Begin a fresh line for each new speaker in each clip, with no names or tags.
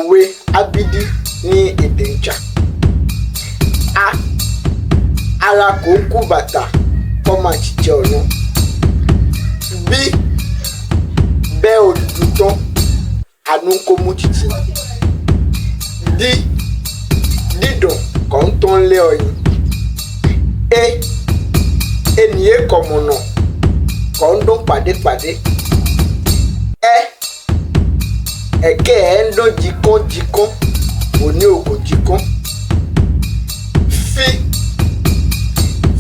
Òwe ábídí ní èdè Ìjà. A ara kò ń kú bàtà kọ́ máa ṣiṣẹ́ ọ̀nà. B bẹ́ òdùdú tán àánú kó mú títì. D dídùn kọ́ ń tán lé ọyìn. E ènìyàn kọ̀mọ̀nà kọ́ ń dún pàdépàdé. Ẹ ẹ̀kẹ́ ẹ̀ ń dún jikán jikán òní òkò jikán. Fí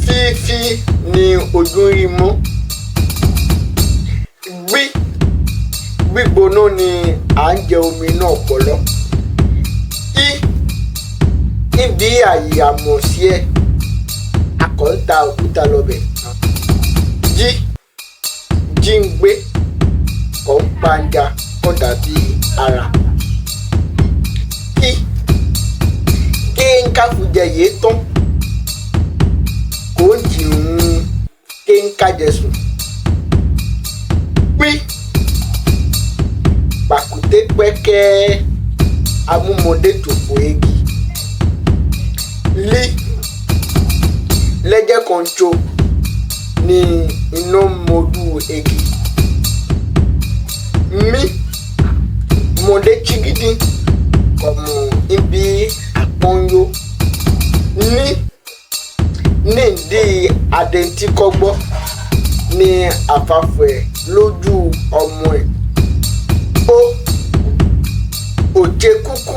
fífí ni ojú ń rí mọ́. Gbí gbígbóná ni à ń jẹ omi inú ọ̀pọ̀lọ́. Í ibi àyè àmọ̀ sí ẹ a kàn ń ta òkúta lọbẹ̀. Jí jí ń gbé kọ́ ń panja kọ́ dàbí ara. Kí kí ń káfùjẹ yìí tán kò ń jìrún kí ń kájẹ sùn. Pí pàkúté pẹ́kẹ́ amúmọdé tòfò egi. Lí lẹ́jẹ̀ kan tso ni iná mojú egi. Mí mọdé chigidi kọ̀mọ̀ ibi àpọ́nyó. Ní nídìí adẹntíkọ́gbọ́ ní àfàfọ̀ ẹ̀ lójú ọmọ ẹ̀. Ó òjé kúkú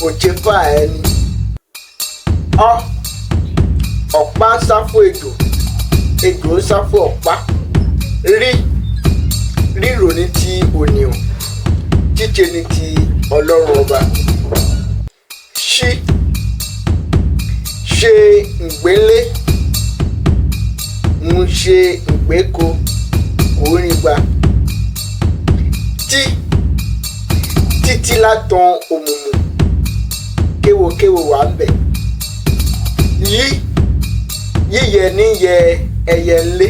òjé fà ẹni. Ọ ọ̀pá ń sá fún ejò, ejò ń sá fún ọ̀pá. Rí rírò ní ti ònìyàn, jíjẹ ní ti Ọlọ́run ọba. Ṣí ṣe ìgbélé ń ṣe ìgbéko kò rí gbà. Tí títí látàn òmùmù kéwokéwo wà ń bẹ̀. Yí yíyẹ ní yẹ ẹyẹ ńlé.